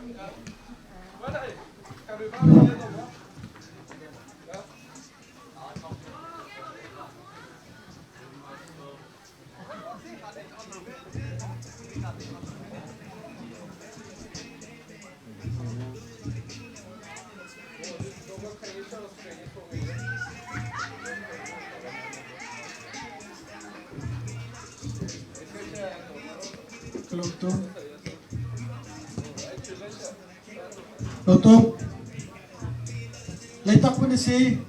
Ka lawm tuk. Lawm tuk. Leitak pun a si.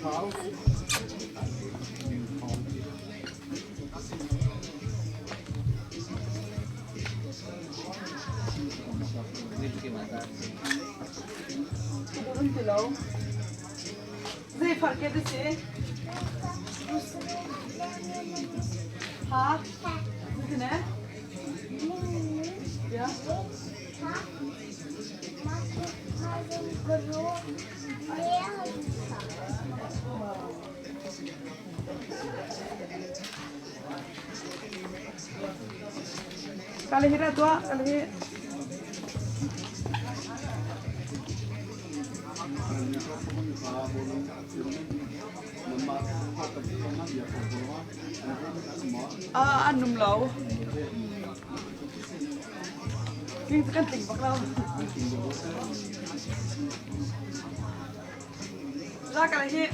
Um ti lo. Zei farket a si? Ha? Zeitin eh? Ja. Kale hi ra tuah, kale hi. Ah, an num lo. Tling kan tling bak lo. Ra kale hi.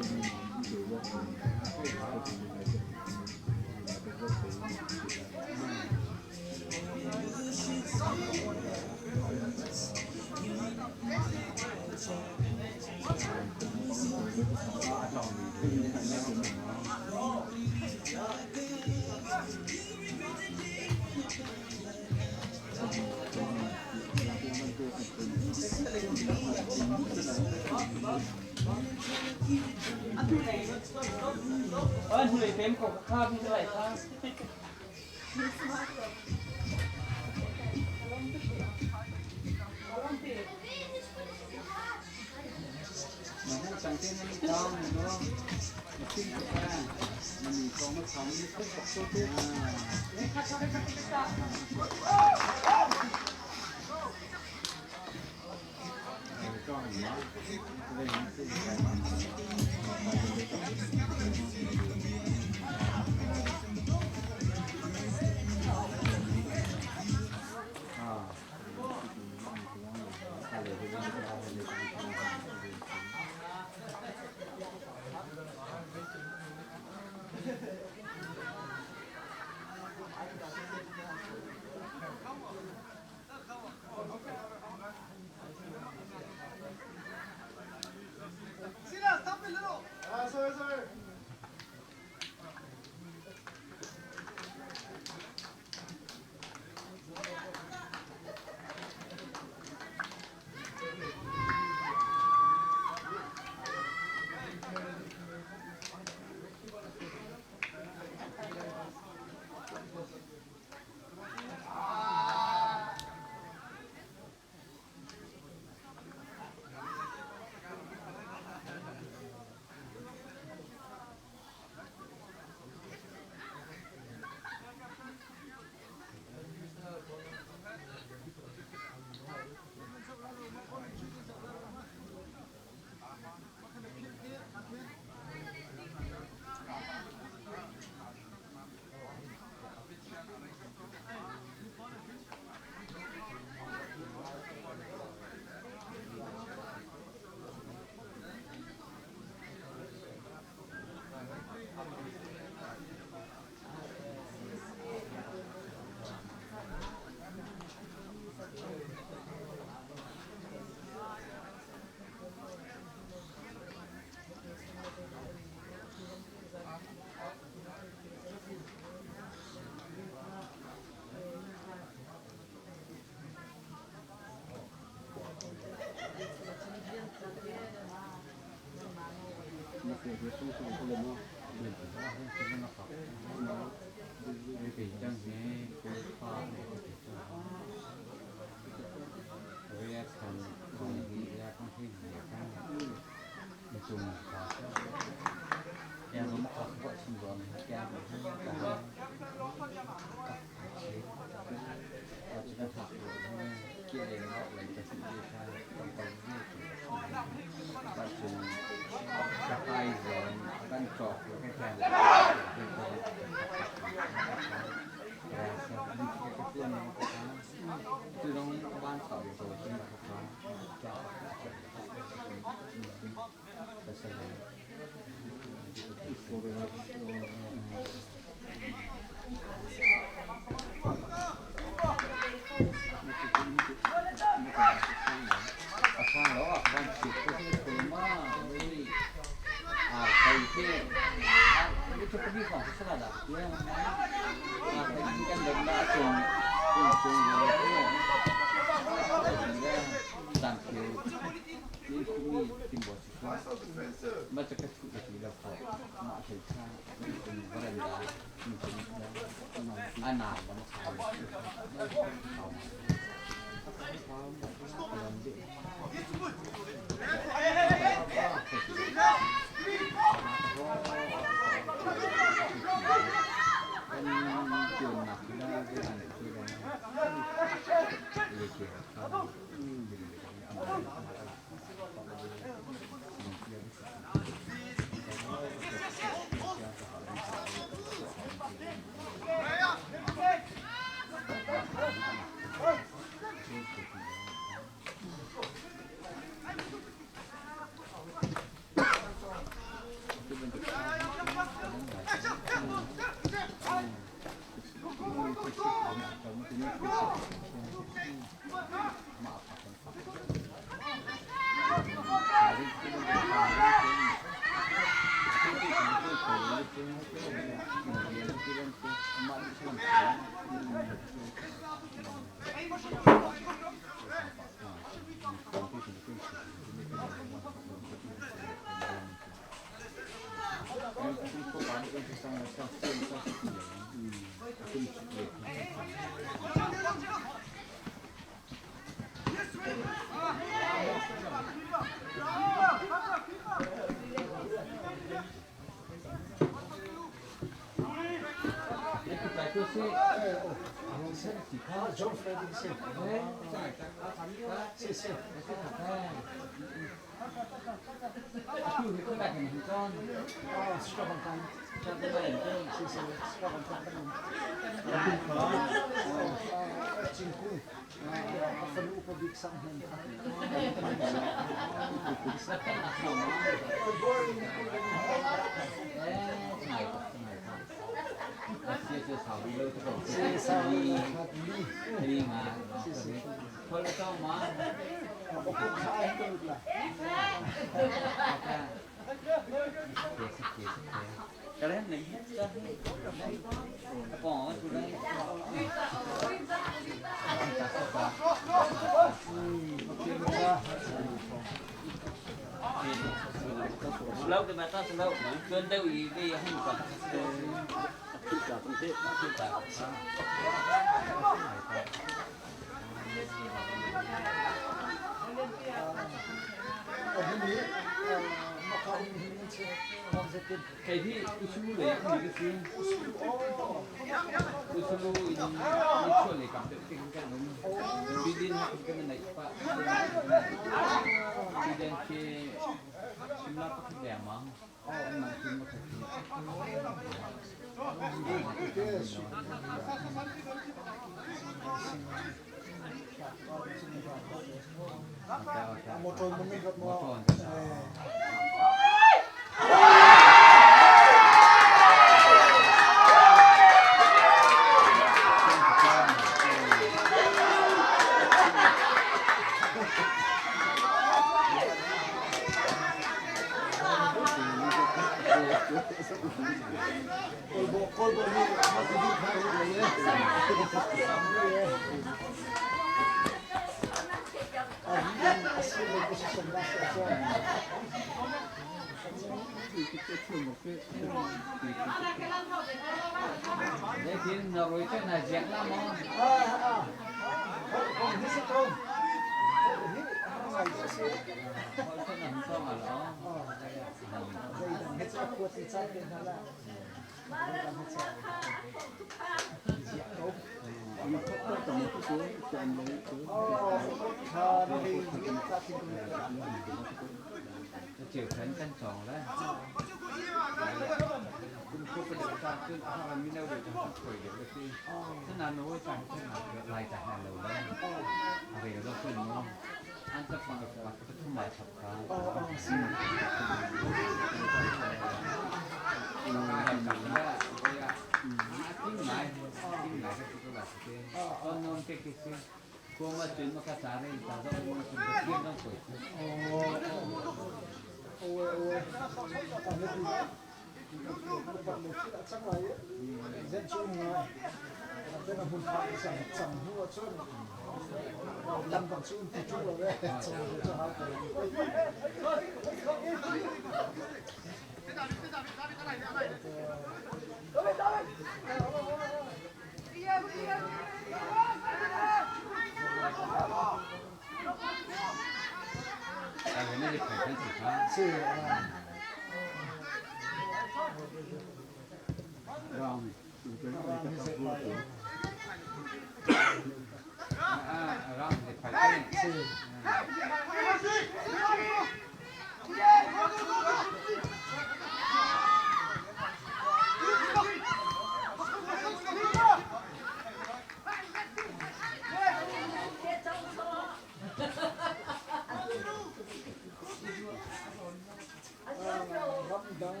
Ramdang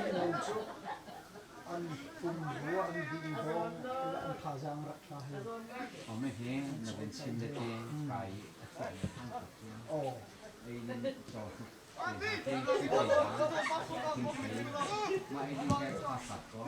mino cu an pumrua an dingdawng le an thazaang rak ṭha hi. Aw. An cawlcangh hi cawlcangh hi a ṭha ko.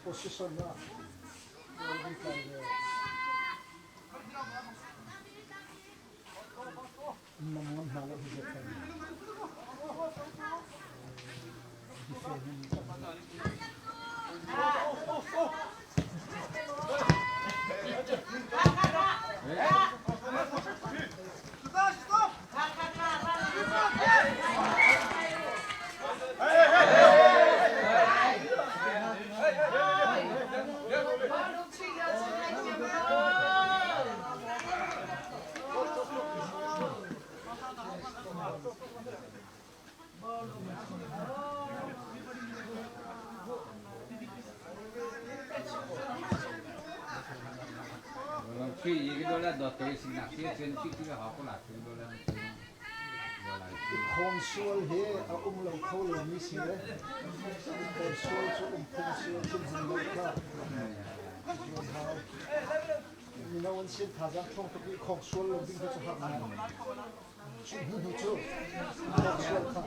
Position ah goal an tlai ve. Nam ngam hna lo hi zet kan. Defend in kan. Khawnsual hi a um lo kho lomi si le khawnsual cu um phung si a thinhun lo kha zuam hau. Mino an sin thazaang ṭhawng tuk i khawngsual lo ding kha cu har ngai. Cu hnu hnu cu khawngsual kha.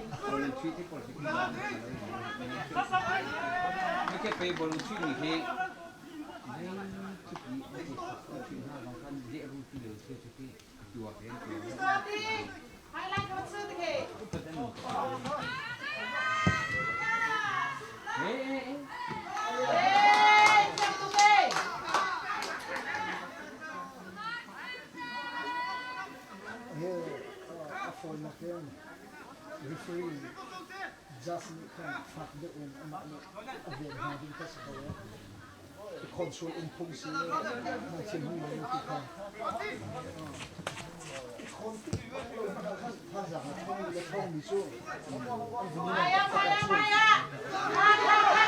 Hi a fawinak in referee judge nih khan fak deuh in amah nih a ven hna ding kha si ko. I khawnsual um phung si na thinhung lo ti kha. I khawn tik lo hmanh ah khan thazaang a ṭhawng le ṭhawngmi cu an vun i ngan taktak ahcun.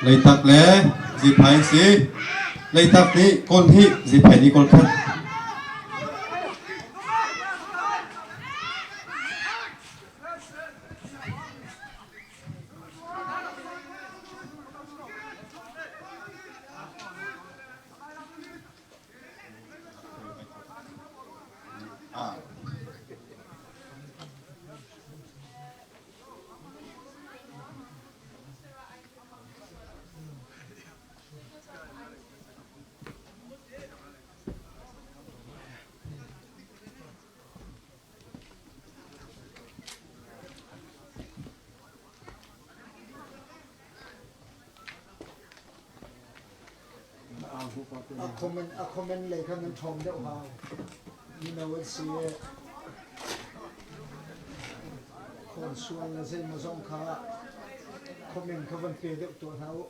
Leitak le Ziphai si. Leitak nih kawl hnih, Ziphai nih kawl khat. A comment a comment lei kha nan ṭhawng deuh hau. Mino an si i khawn sual le zeimaw zong kha comment kha van pe deuh tuah hna u.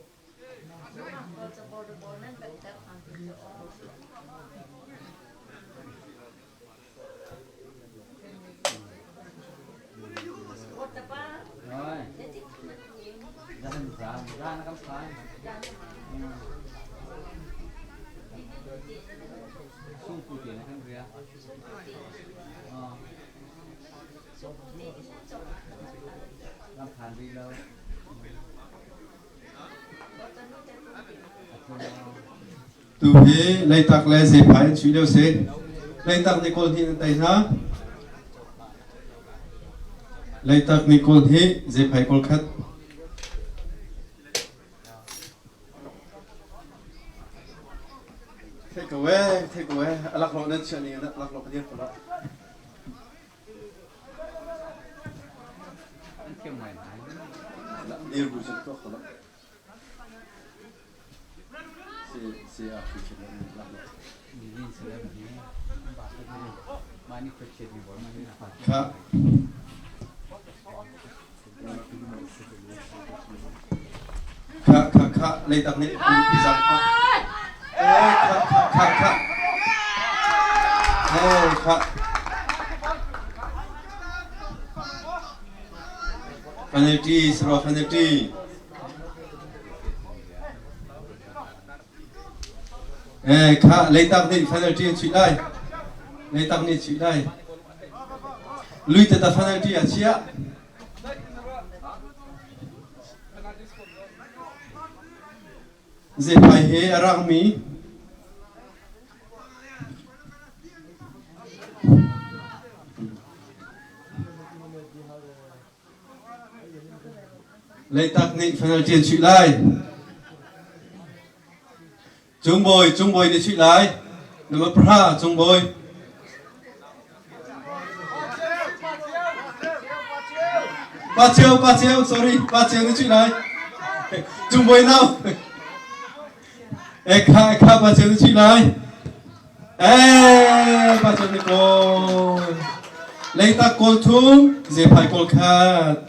Tu hi Leitak le Zephai an chuih lio si. Leitak nih kawl hnih an tei hna. Leitak nih kawl hnih, Zephai kawl khat. Take away, take away. Alak lo nan chiah ning alak lo ka dir ko la. Dir bu cun tuak ko la. Kha. Kha kha kha leitak nih pi zang kha. Eh kha kha kha kha. Eh kha. Penalty, sro penalty. Eh kha leitak nih penalty an chuih lai. Leitak nih chuih lai. Lui tata penalty a chiah. Zephai he a rangmi Leitak nih penalty an chuih lai. Cungbawi, Cungbawi nih chuih lai. Number pahra, Cungbawi. Pa Ceu, Pa Ceu, sorry, Pa Ceu nih chuih lai. Cungbawi nau. Ekha, ekha, Pa Ceu nih chuih lai. Eh, Pa Ceu nih kawl. Leitak kawl thum, Zephai kawl khat.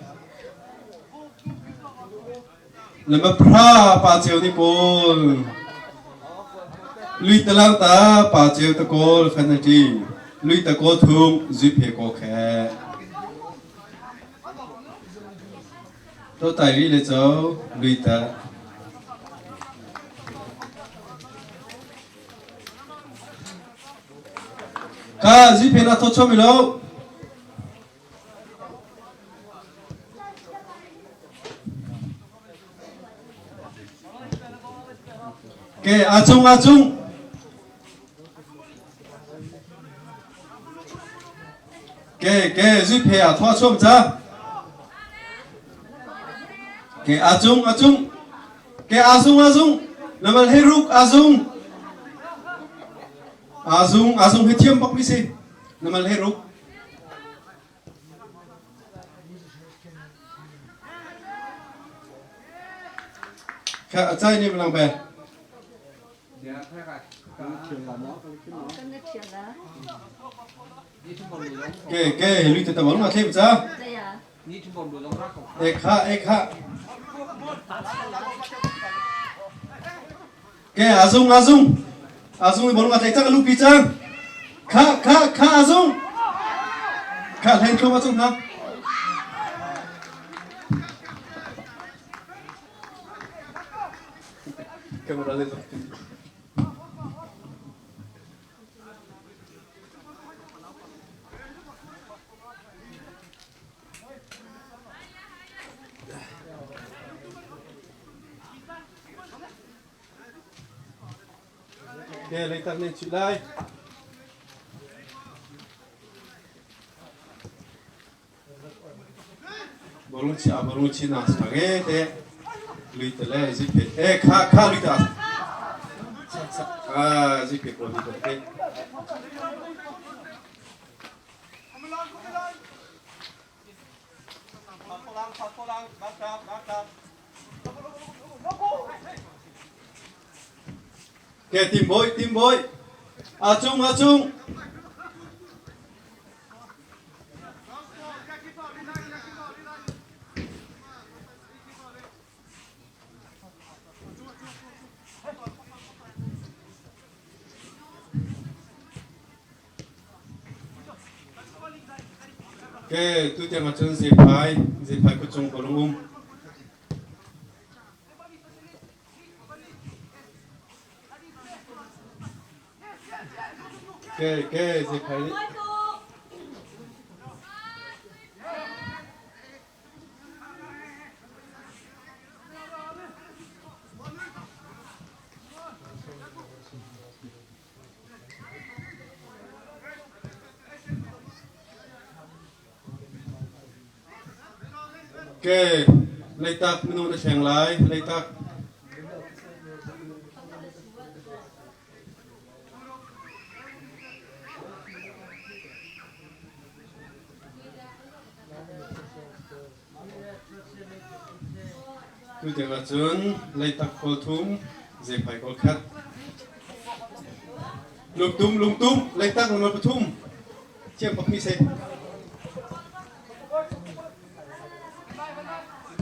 Lama pra pa ceu ni kawl. Lui talang ta pa ceu ta kawl fanati. Lui ta kawl thum zui phe ko khe. To tai ri le cho lui ta. Ka zui phe na tho cho mi lo. Ke a cung a cung. Ke ke zui phe a thua chuam ca. Ke a cung a cung. Ke a zung a zung. Namal he ruk a zung. A zung a zung he thiam bak mi si. Namal he ruk. Kha a cai ni lang be. Ke ke lui te tawal ma thlem cha. Ekha ekha. Ke azung azung. Azung i bolung a tlai cang a lupi cang. Kha kha kha azung. Kha hleng thluam azung hna. Camera le zok. Ke leitak nih chuih lai. Borung chi a borung chi na sa ge te lui te le zi phe e kha kha lui ta a zi phe ko hi te Ke tim bawi tim bawi a cung a cung Ke tu tiang ahcun zephai zephai kutcung ka lung um. Ke ke zephai nih Ke leitak minung na thleng lai leitak Tu tiang ahcun leitak kawl thum, zephai kawl khat. Lungtum, lungtum, leitak nomor pathum. Thiam bak mi si.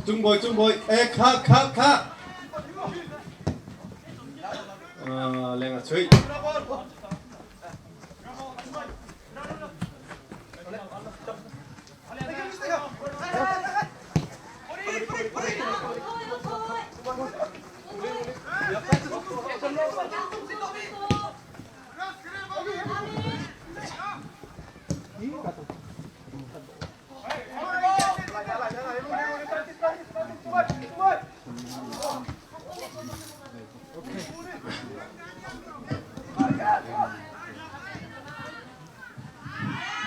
Cungbawi, cungbawi, e kha, kha, kha. Uh, leng a chuih.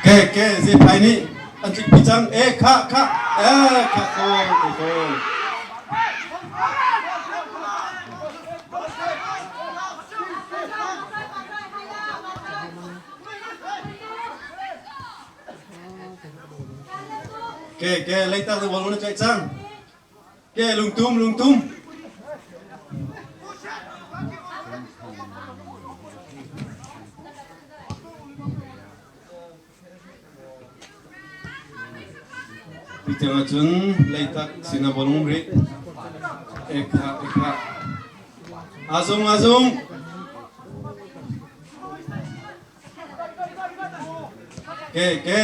Ke ke zephai nih an tlikpi cang e kha kha e kha kawl ke kawl. Ke ke leitak na bol na tlaih cang. Ke lungtum lungtum. Tuitiang ahcun leitak sin a bolung rih. Ekha ekha. Azung azung. Ke ke.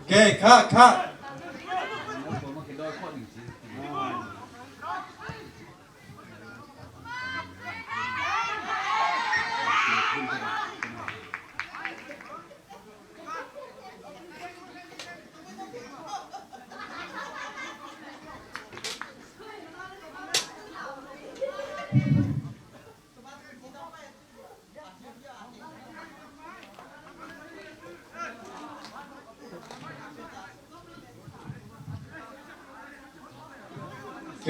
Ke kha kha.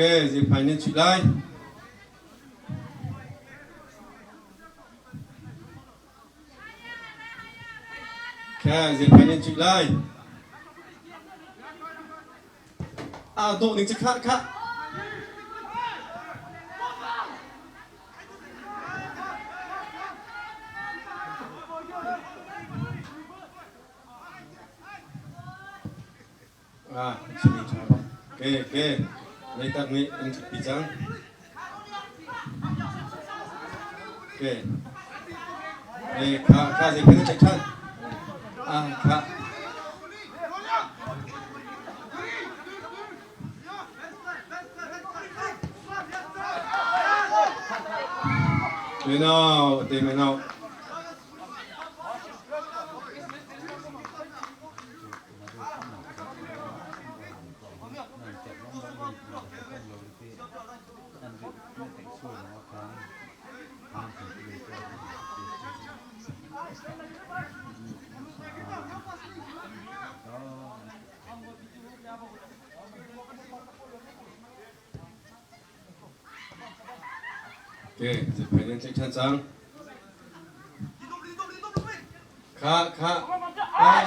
Okay, ziphai nan chuih lai. Okay, ziphai nan chuih lai. Aa dawh ning cu khah khah. Ah, chimi ṭha bak. Ke ke leitak nih an ṭhutpi cang. Ke eh kha kha zei khan check ṭhan. Ah kha. Meno, te meno. Okay, ziphen in tlaih ṭhan cang. Kha, kha. Ai.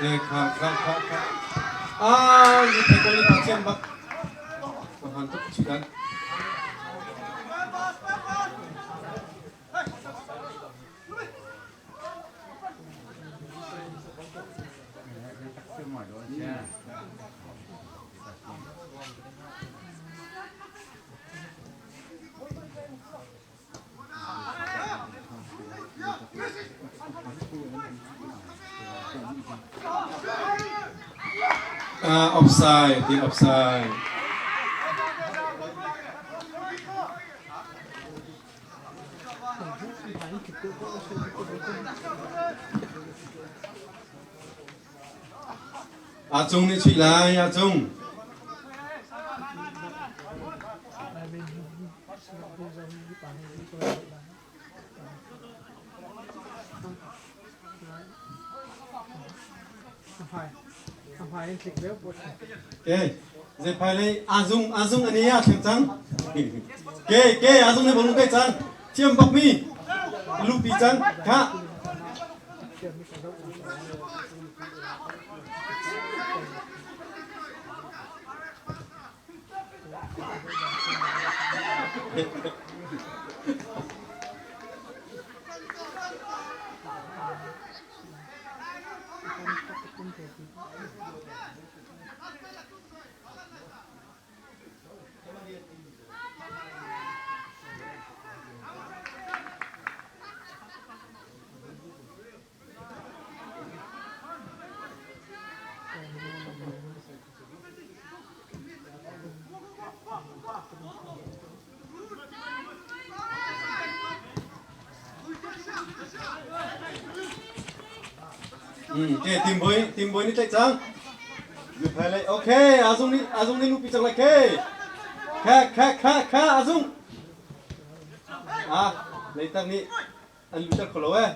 Eh, kha, kha, kha, kha. Ah, ziphen ko ni pa thiam bak. Han tuk chudan. Uh, offside, the offside. A cung nih chuih lai, a cung. Ke, zeiphai lei azung azung ani a thleng cang. Ke, ke azung ne bolu te cang. Thiam bak mi. Lupi cang. Kha. Ke tim boi tim boi ni tlaih cang. Phai lai. Okay, azung ni azung ni lupi cang lai ke. Kha kha kha kha azung. Ah, leitak nih an luter kho lo eh.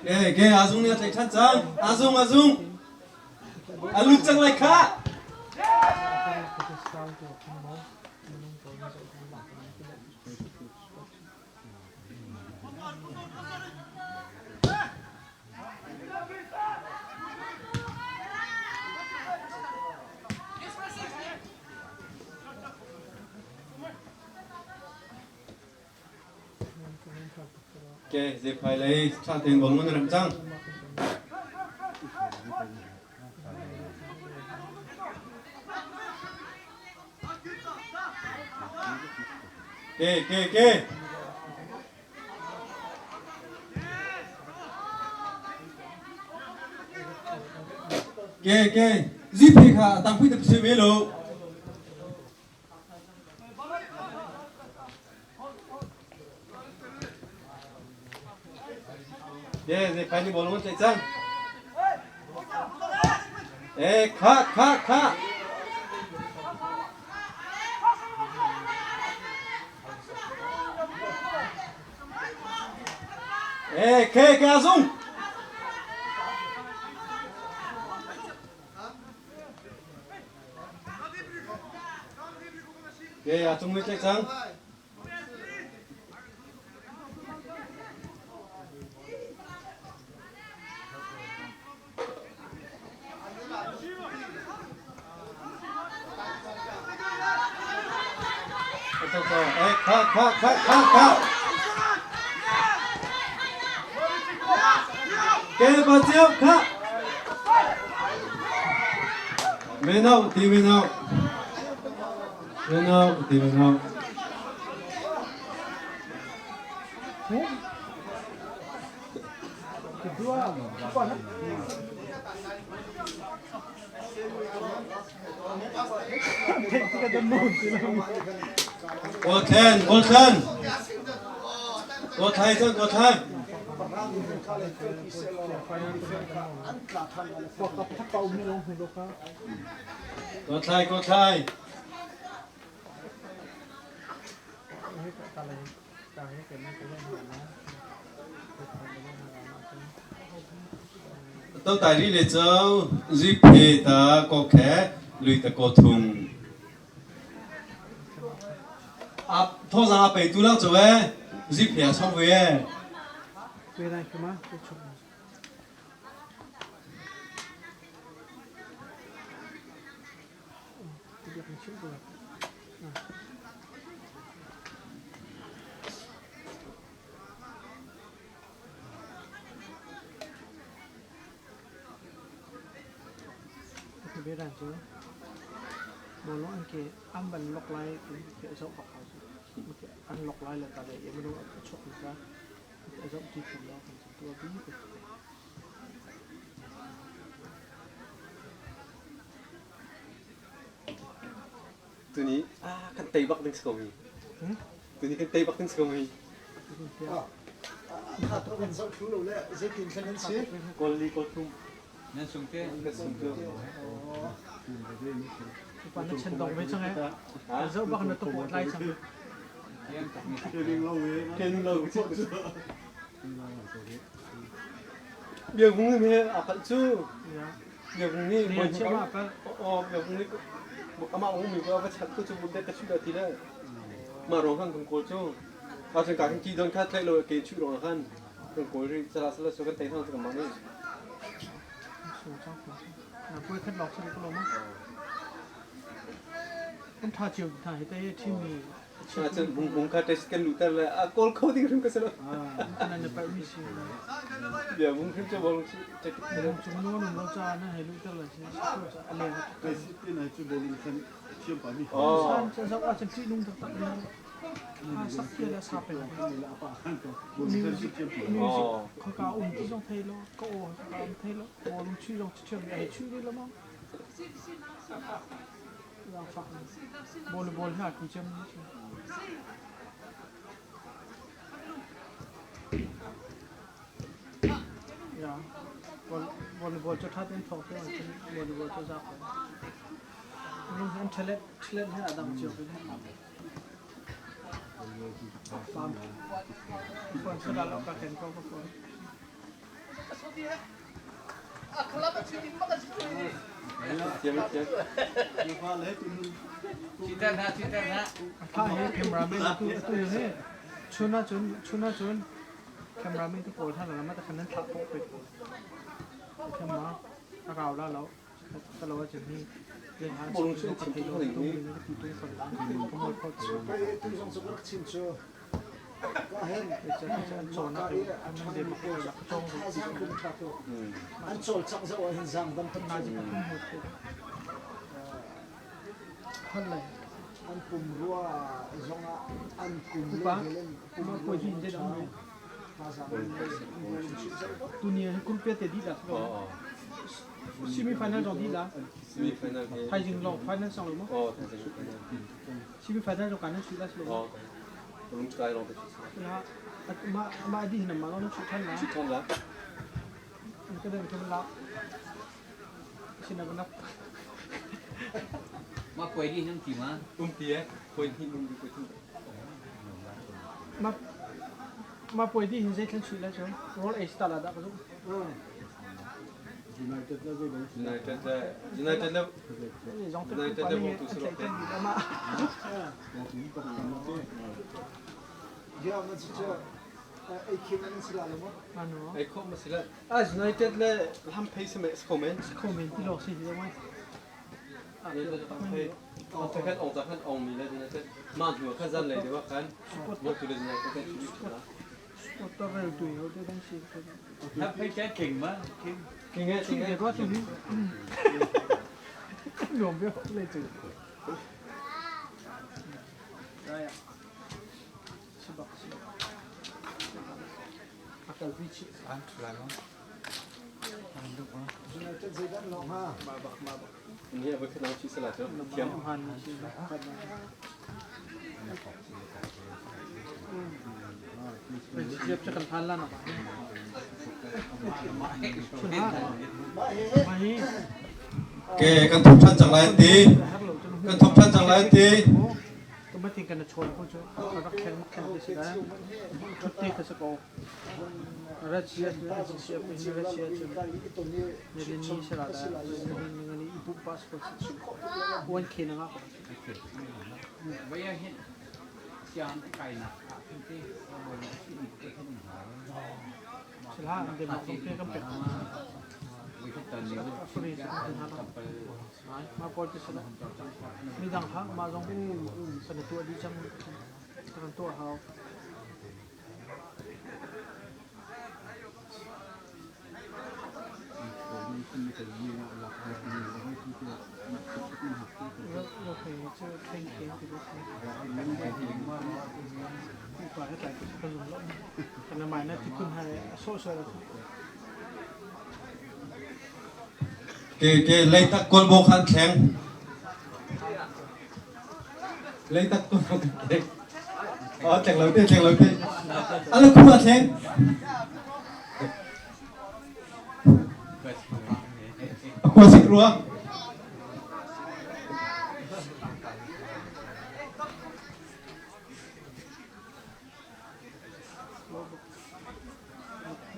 Ke ke azung nih a tlaih ṭhan cang. Azung azung. A lut cang lai khah. Ke zephai lei ṭha tein bawm na rem cang. Ke ke ke. Ke ke. Ziphi kha tangpui te pse ve lo. Ye, ne phai ni bol ngon tlai cang. E kha kha kha. E ke ke azung. Ke a cung ni tlai cang. Kha kha kha kha kha. Ke ba chiu kha. Meno ti meno. Meno ti meno. Kawlthlen, kawlthlen. Kawlthlai cun kawlthlai. Kawlthlai, kawlthlai. Totai ri le co zui phe ta ko khe lui ta ko thung. A thawzang a pe tu lang cu e zui phe a chong ve e. Tuni kan tei bak ding si ko mi. Tuni kan tei bak ding si ko mi. Kha to kan zoh thlu lo le zeitin thlen an si? Kawl li kawl thum. Nan sung te. Kan sung te. Pa na chen dong ve chang e. Zoh bak na to pot lai chang. Ken lo. Biak vung ni a pal cu. Biak vung ni Ne chia ma pal. Aw biak vung ni amah vung mi ko va chat ko cu bun ka chu ti le. Ma rong kan kan kawl cu. Ka cun ka kan ki don kha tlai lo ke chu rong khan kan kawl ri sala sala su kan tei hang kan ma ni. Sung chang. Na pui khat lok sa ko lo ma. Kan tha chiu tha hi te thi mi Cun bung kha test kan luhter le a kawl kho ding hrim ka si lo. Nan na palh mi si. Bia bung hrim cu bong si. Bung cung nu num lo ca na hei luhter le si. A leng. Kai si te nai cu bolung khan thiam pa mi. San ca zau ah cun ṭih nung taktak in a sak ti le sa pe. Music music khaka um ti zong thei lo ka aw khaka um thei lo bolung chui zong thiam mi ai chui ve lo mang. Volleyball hi aa cem Ya, volleyball cu ṭha tein thawk cio ahcun volleyball cu za ko. Minung hi an talent talent hi a dang cio ve. Farm. Phone sala lo ka ken ko ka phone. Cameraman tu he chun ahcun chun ahcun cameraman tu kawl hna la ma khan nan thlah pawh pe camera a rau la lo ka lo ahcun hi Tu zong cu rak chim cu An cawlcangh zoh ahhin zaangdam tam An pumrua zongah an kum le hel in pumrua zong Tuni hi kum te dih la semi final zong dih la Semi final hi thaizing lawng final sang lo maw Oh, thaizing final. Semi final zong kan nan chuh la si lo Oh, lung kai lawng te chu. Ya, ma ma di na ma lo na chuh than la. Chu than la. An ka den kan lak. Sinabanap. Ma puai di nan ti ma? Um ti eh. Puai hi um di puai thum. Ma ma puai di hin zei thlan sui la chu. Roll ace ta la da ka zu. United la zei dang United le United le Zong te United le bawmtu si lo te. Ma. Ya ma chu chu ei khim an si la lo mo. Ano. Ei kho ma si la. Ah United le lam phei se me ko men. Comment ti lo si di mai. United lam phei. Ong ta khan ong ta khan ong mi le United. Ma hnu khan zan lei de khan. Bawmtu le United kan chu chu la. 我到这对，我这东西。 ถ้าไปแค่เก่งมั้ยเก่ง Kinh nghe 去 kinh 给 nghe. 多少钱？两边来走。哎呀，是吧？是吧？阿个威气， United zei dan long ha. 妈吧妈吧， Ni a khan chi se la chu. Thiam. 汉是吧？ไปเทียบจะกันพันล้านหรอชุนห้า Ma he มาฮี Ke kan thuk than chang lai ti. ฮัลโหลจน Kan thuk than chang lai ti. ก็ไม่ทิ้งกันชนพวกเจ้ารักแข็งแข็งที่สุดนะชุดที่เขาสกอรัสเซียรัสเซียเป็นรัสเซียจุด kai i ton ni ในเรื่องนี้สลัดในเรื่องนี้อีบุปผาสกอวันเคนงะ ไว้เห็นจานไก่หนักขึ้นที่บนที่นี่ก็ขึ้นหา สลาเดี๋ยวมันต้องเพี้ยกันเป็น วิธีตอนนี้ ฟรีส กับไป มาปอดสละมีดังฮะมาจงสนิตัวดีจังตัตัวเขาเราเคยเจอเพลงเคนที่ดูกว่าให้แต่ก็ลุ่มล้มแต่ในหมายนั้นที่คุณให้โซ่โซ่ Ke ke lei tak kol bo khan thleng. Lei tak kol bo khan thleng. Ờ thleng lo te thleng lo te. Ala khu a thleng. Aku sik rua.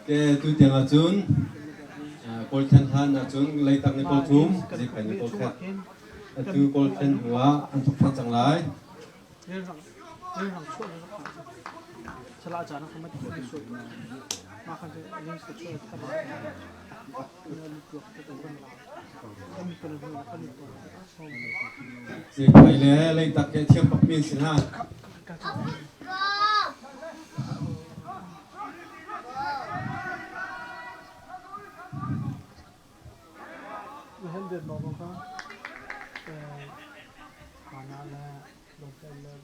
Ke tu tiang achun kol then han achun lei tak ni kol thum zi phai ni kol khat. Atu kol then huwa an thuk than chang lai. เรื่องเรื่องชั่วเรื่องสละจานะเขาไม่ได้ช่วยมาคันจะเรื่องช่วยทำอะไร Zi phai le lei tak ke thiam pak min sin ha. เดือนบอกเขาฐานะและลงใจเลย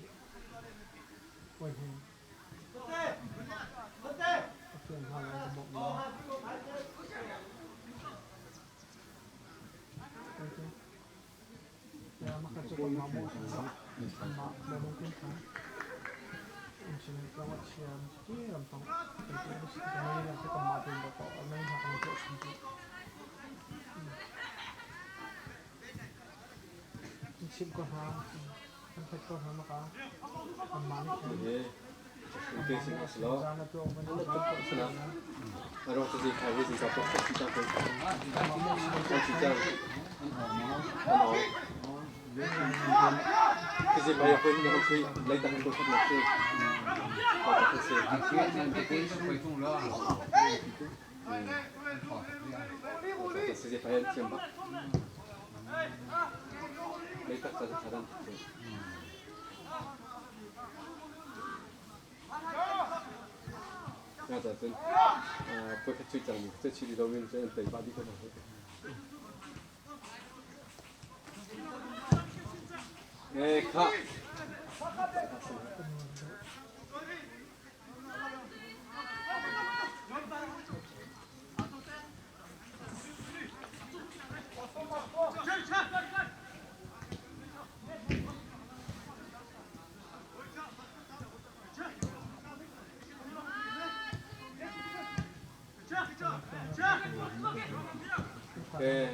วันนี้เพื่อนเขาบอกว่าแล้วมันก็จะมาโมมาโมลงขึ้นค่ะ Instrument lang siya ti rampang may lang sa kamatin ba ko may hakan ko siya Isip ko ha ang pet ko ha maka ang mani ko Ye. Ke sin aslo. sana to man Sina. Aro tu zi phai zi ka pok chi chang ko. Chi chang. Ano. Ke zi phai ko ni ko chui lei tak kol khat na chi. Pa ta se. เชื่อนั่นจะเป็นไปทุ่งล้อ Ta se zi phai thiam ba. Lei tak cha cha dan. Nga cha chun. Poi khat chui chang ni. Che chi ri lo min chen tei ba di ko na. Eh kha. Okay.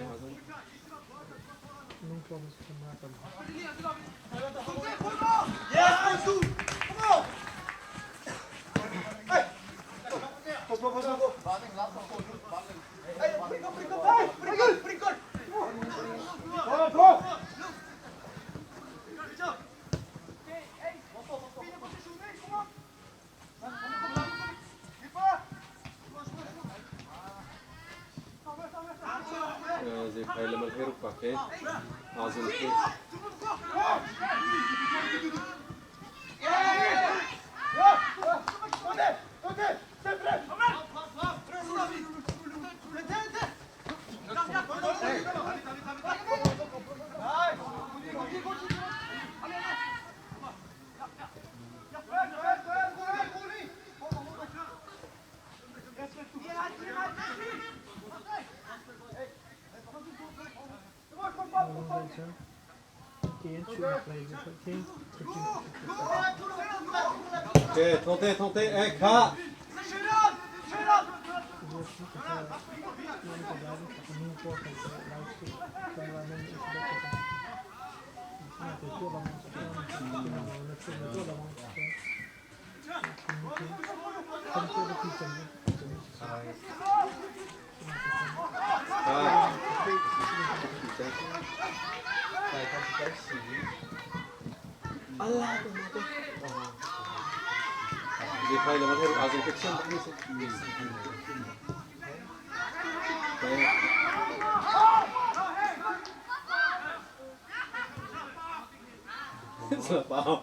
Zephai le Malheruk pa khi Azul khi. Okay, thongte thongte eh kha. Zephai le Malheruk Azul khi thiam bak mi si. Okay. Pao.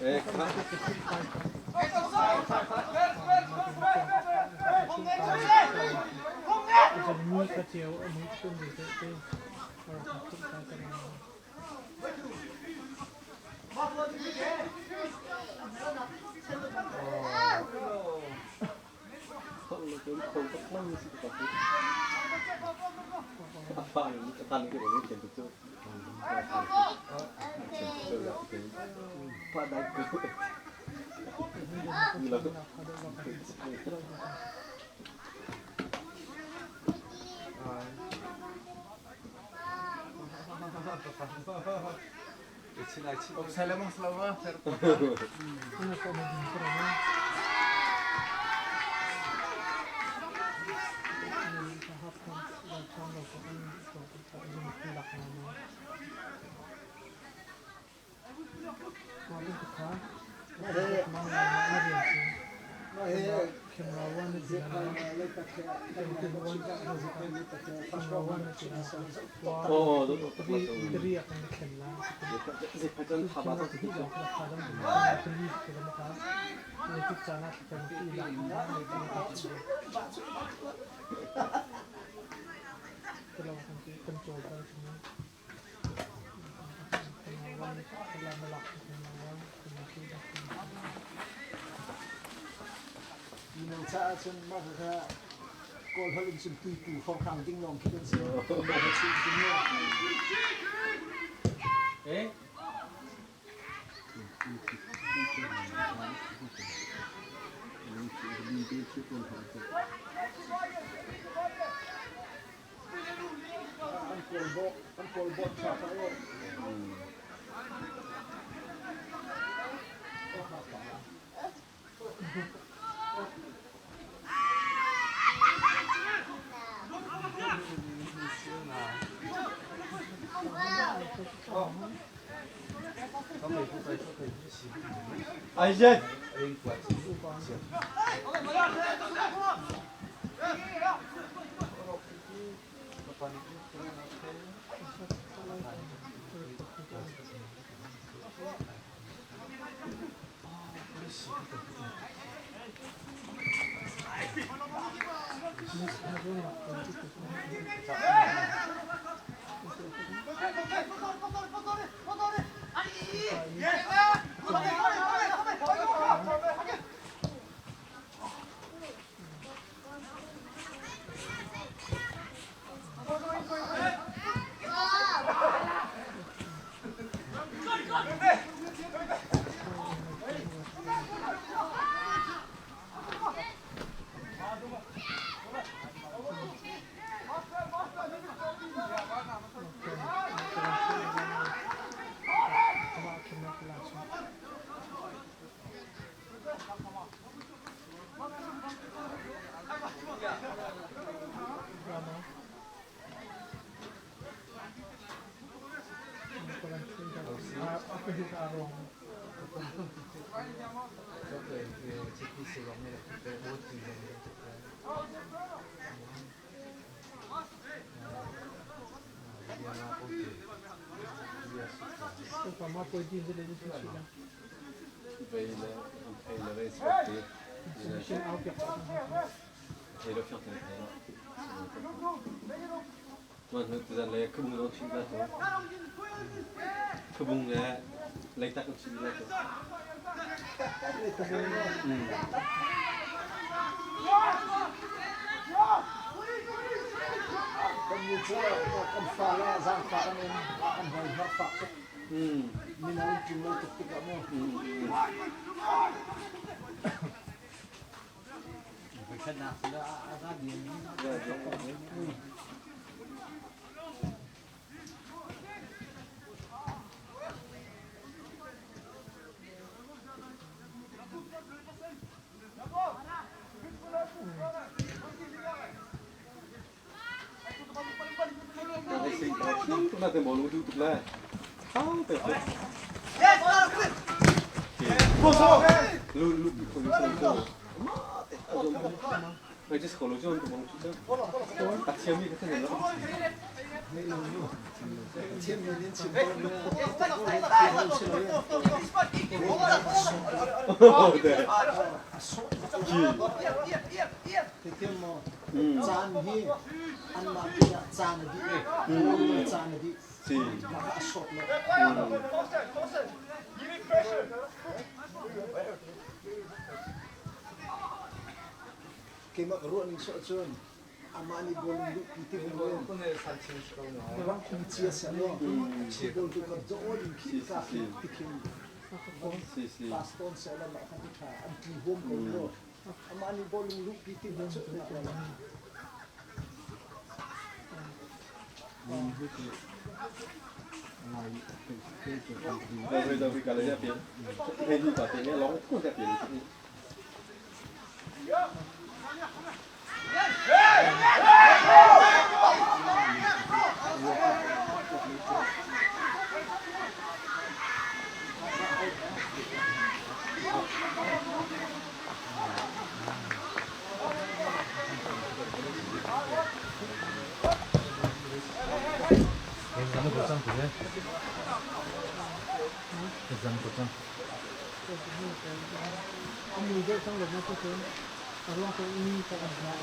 Eh, kha. Mino caah cun mah kha Kawl holh in cun tuipu hrawnghrang ding lawng khi kan si. Mah kha chuh ding An kawl bawh, an kawl bawh ṭha kha aw. Ai Khabung le leitak an chim lai cu. Kan nu cu kan fale zaangfah an um, an hoi harfak tuk. Mino an tling lo tuk tikah mu. Caan hi anmah pinah caan a dih i caan a dih. Mah kha a sawt lo. Keimah ka ruah ning sawh cun amah nih bawlung luhpi ti hung in cia seh law bol tu kha dawn in khi ka ti khin pass tawn seh law mah kha ti ṭha an tli huam ko law amah nih bawlung luhpi ti hung cu Zam ko cang ti Ka zam ko cang. Mui deuh cang lo na cu cun a ruang cu mi ka kan hna.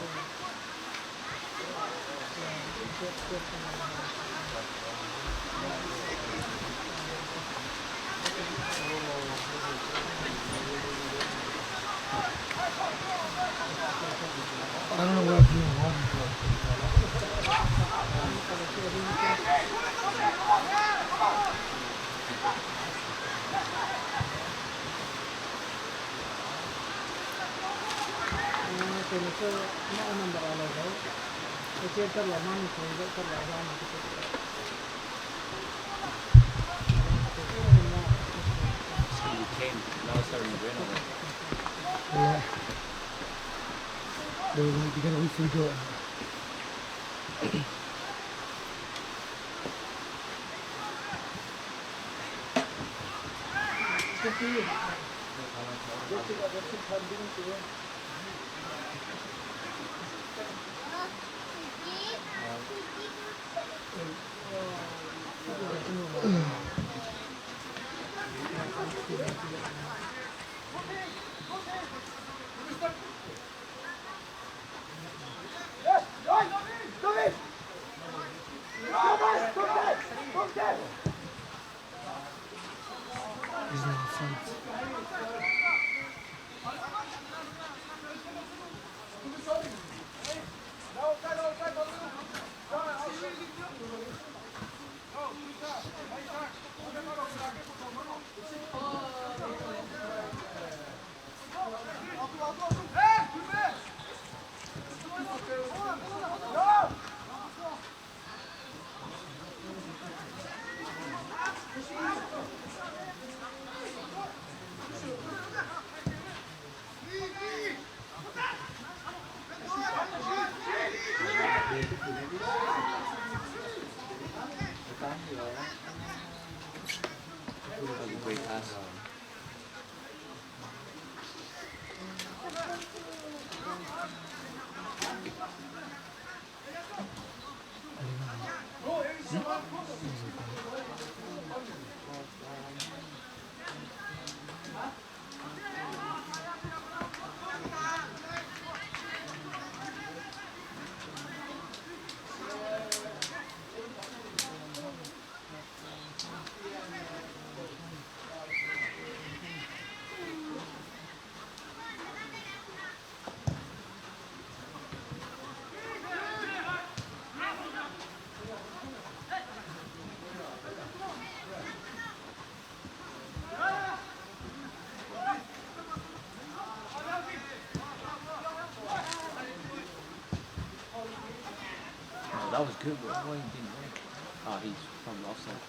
I don't know where I'm doing wrong. It's gonna be tame. Now it's starting to rain already. Yeah. They gotta wait for the go. He's not offside. That was a great pass. Oh, that was good, bro. Why he didn't work? Ah, he's from the offside.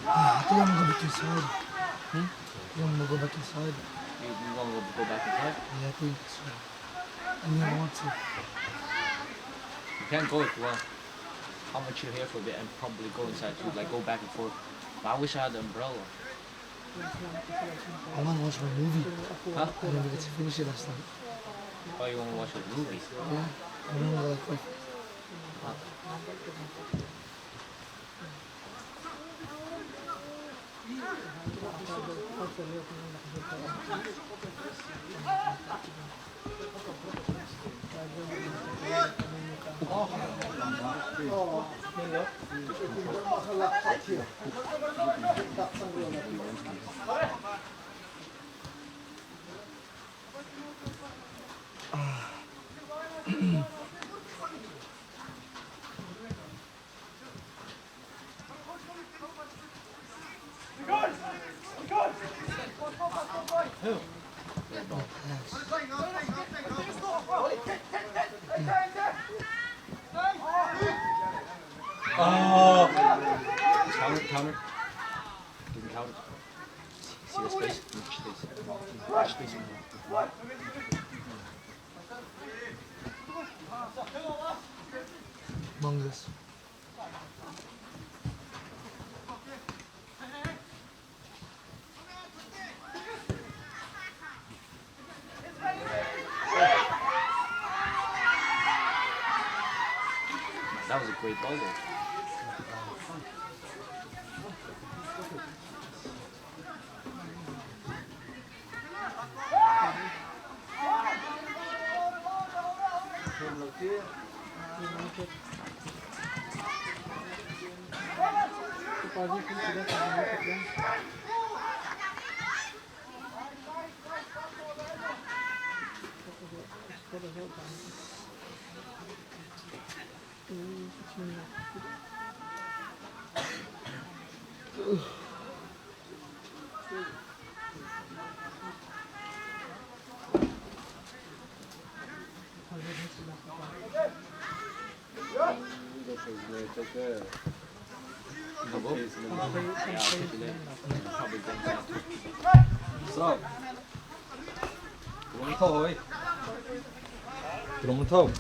I think I'm gonna go back inside. Hmm? I think I'm gonna go back inside. You want to go back inside? Yeah, I think so. I didn't want to. You can go if you want. I'm gonna chill here for a bit and probably go inside too, like go back and forth. But I wish I had an umbrella. I wanna watch my movie. Huh? I didn't get to finish it last night. Oh, you wanna watch a movie? Yeah. I remember like quite Oh. Counter, counter. Didn't count it. See the space? Which space? Which space? Among Us. That was a great ball though. Yeah, I'll take it later. Probably go inside. Stop. 龙头喂，龙头。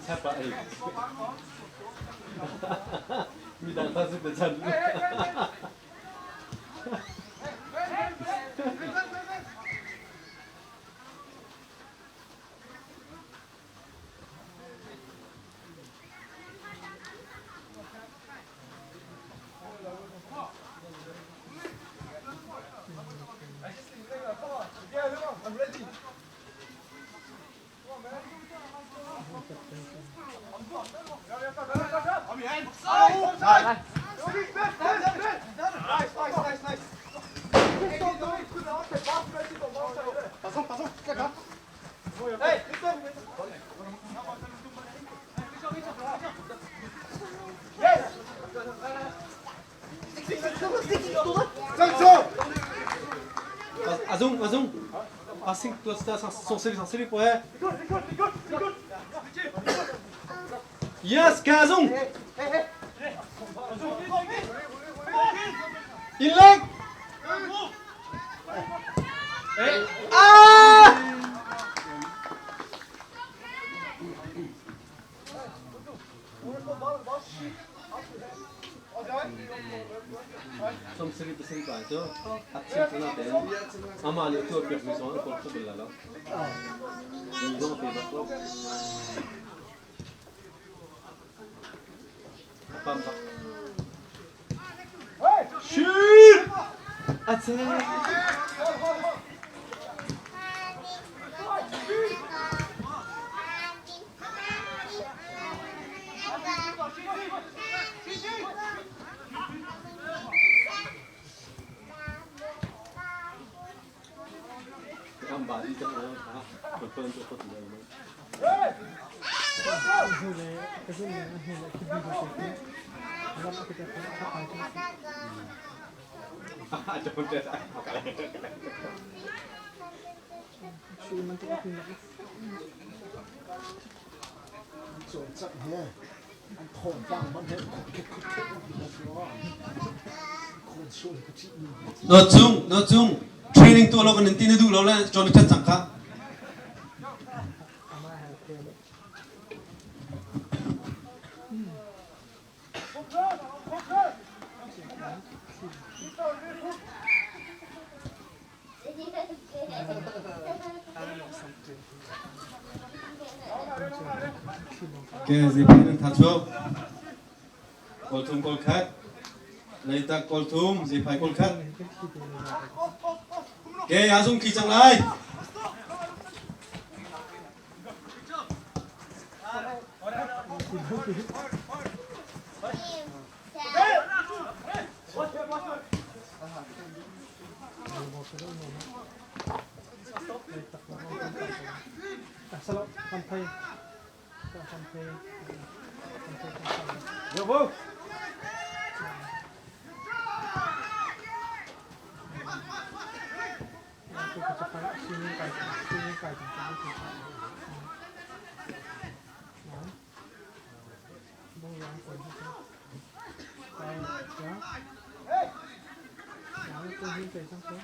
Chapa ei. Midang ta su pe chan. Azung, azung. Asing tu sta son seli po. Yes, Kazung. Ilek. Ah! Sawmsarih pasarih pa cu a thiam cu natein amah nih a tuahpiakmi zong an kawl kho bal lai lo. Mi zong a pe bak lo. A pam bak. Shoot! A che. Cawlcangh he an thawngpang hmanh he khutkhet khutkhet an ti khawn sual ka ṭih mi. No cung no cung training tuah lo kan in ti na duh lo le John ṭhan cang kha. Ke zeiphen an tha chuak. Kawl thum kawl khat. Leitak kawl thum zeiphai kawl khat. Ke a zung khi cang lai.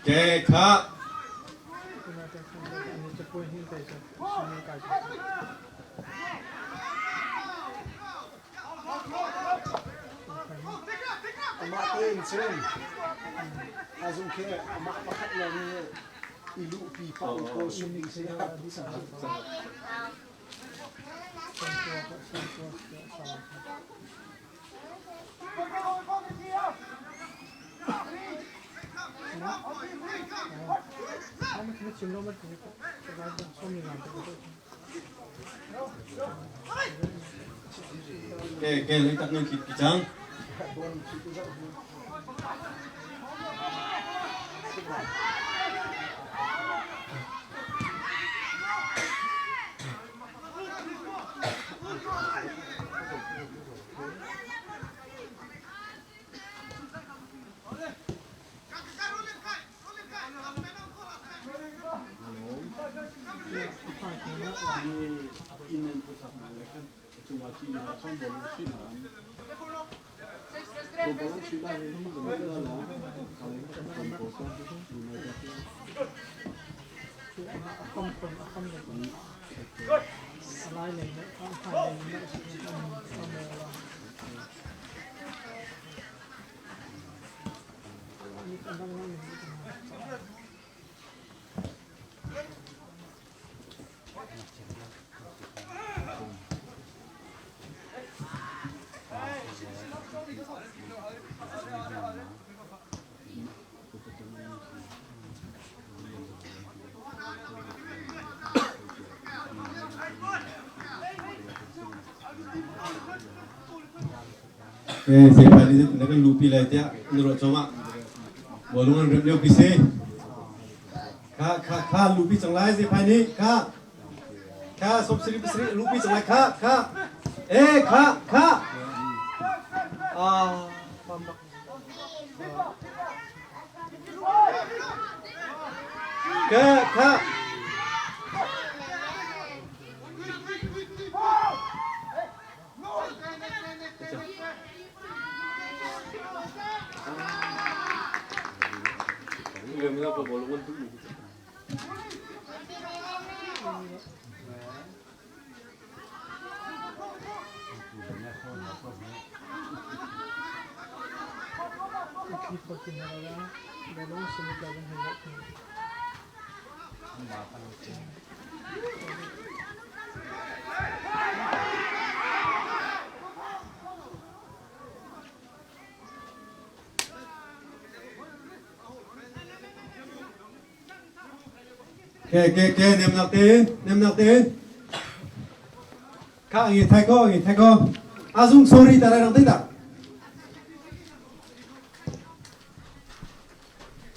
Ke kha. Amah tein cun azung khi amah pakhat lawng nih i luhpi pah u kawl sum ding si. Ke ke lei tak nan khit pi cang. Zeiphan nih na kan luhpi lai tiah na ruah cawmah. Bawlung an remh lio pi si. Kha kha kha luhpi cang lai zeiphan nih kha kha sop siri siri luhpi cang lai kha kha e kha kha ah kha kha. Ke ke ke nemnak tein nemnak tein kha ngi thai ko ngi thai ko azung sorry ta rai rang ta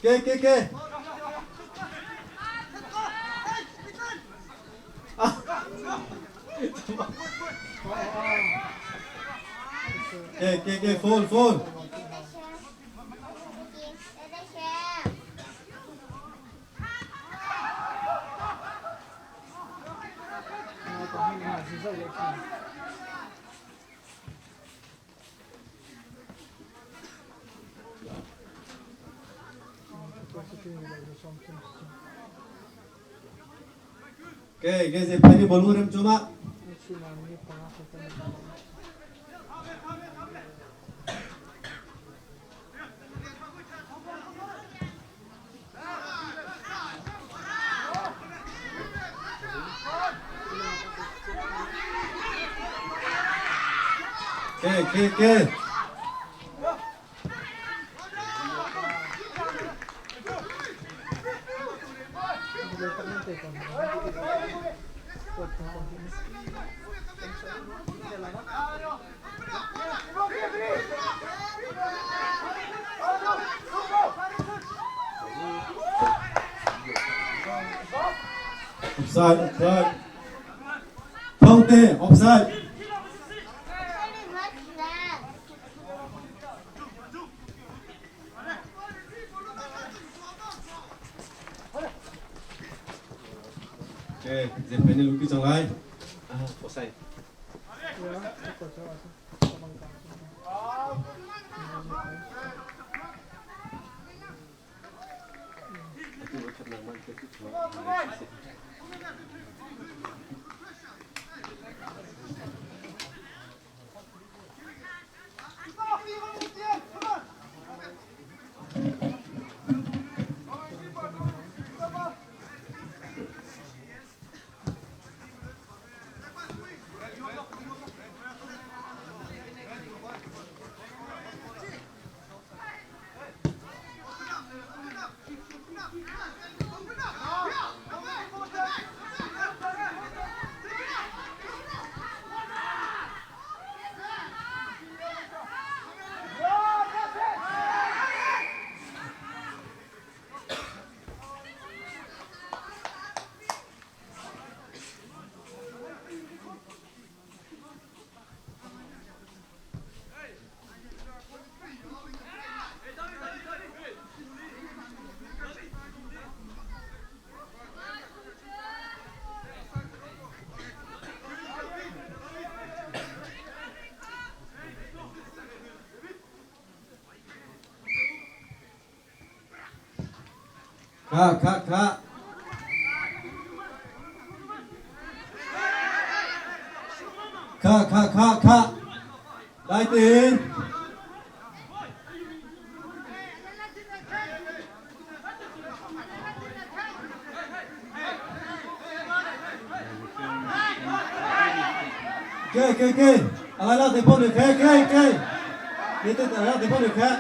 ke ke ke ke ke ke phone phone Ke ke ze phani bolu rem chuma. Ke ke ke. Offside, offside. Thongte, offside. Okay, Zepen ni lupi cang lai. Ah, offside. Kha kha kha. Kha kha kha kha. Dai tein. Ke ke ke. Alai la te pon ke ke ke. Ni te alai te pon ke.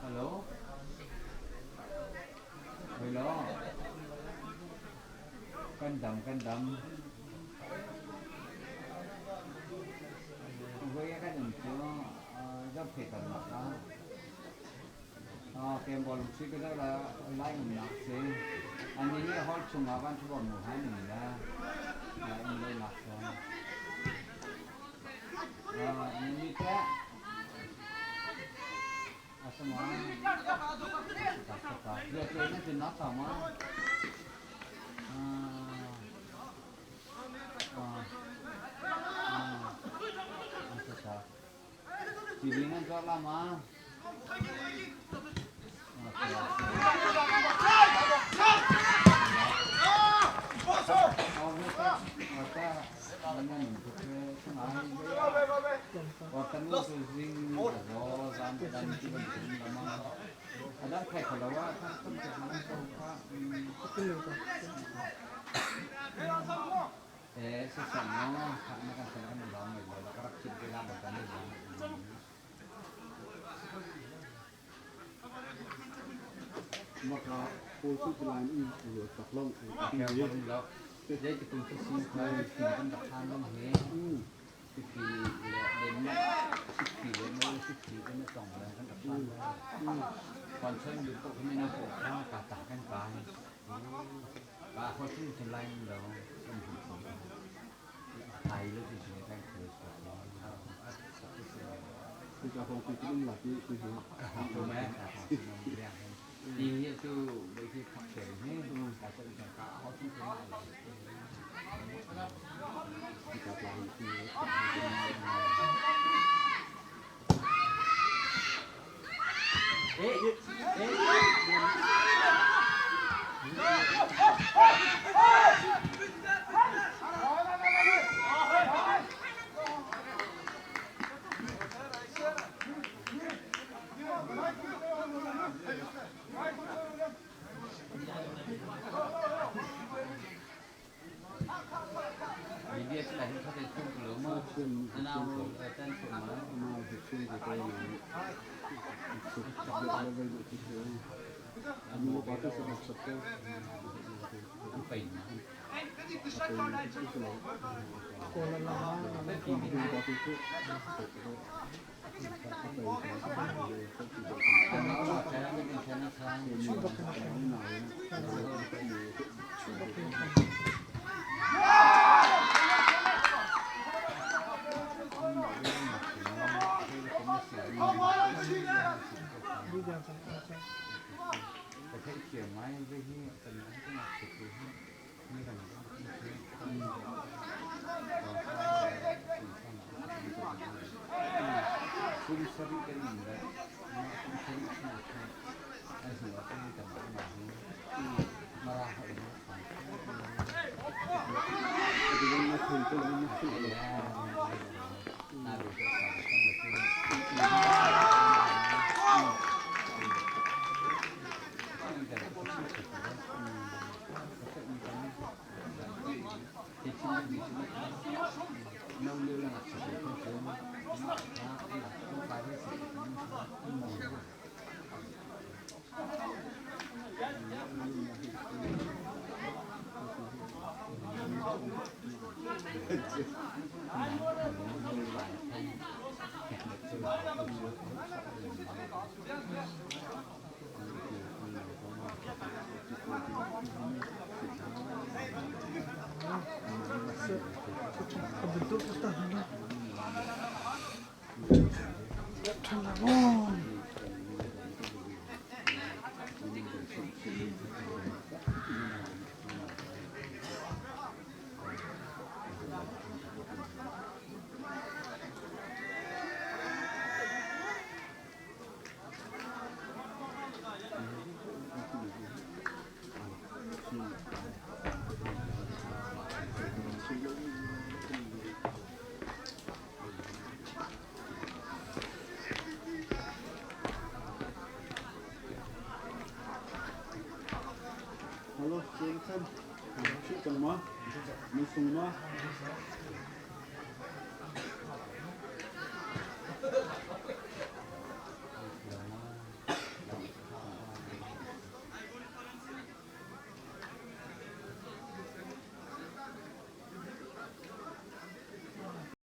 Hello. Hello. Kan dam kan dam. Voi kan um cu zoh phe kan nak ah. Kem bol si ka zoh la lai um nak si. Ani hi hall chung ah van thu bom mu han um la. Lai um lo nak so. Ni te Asama.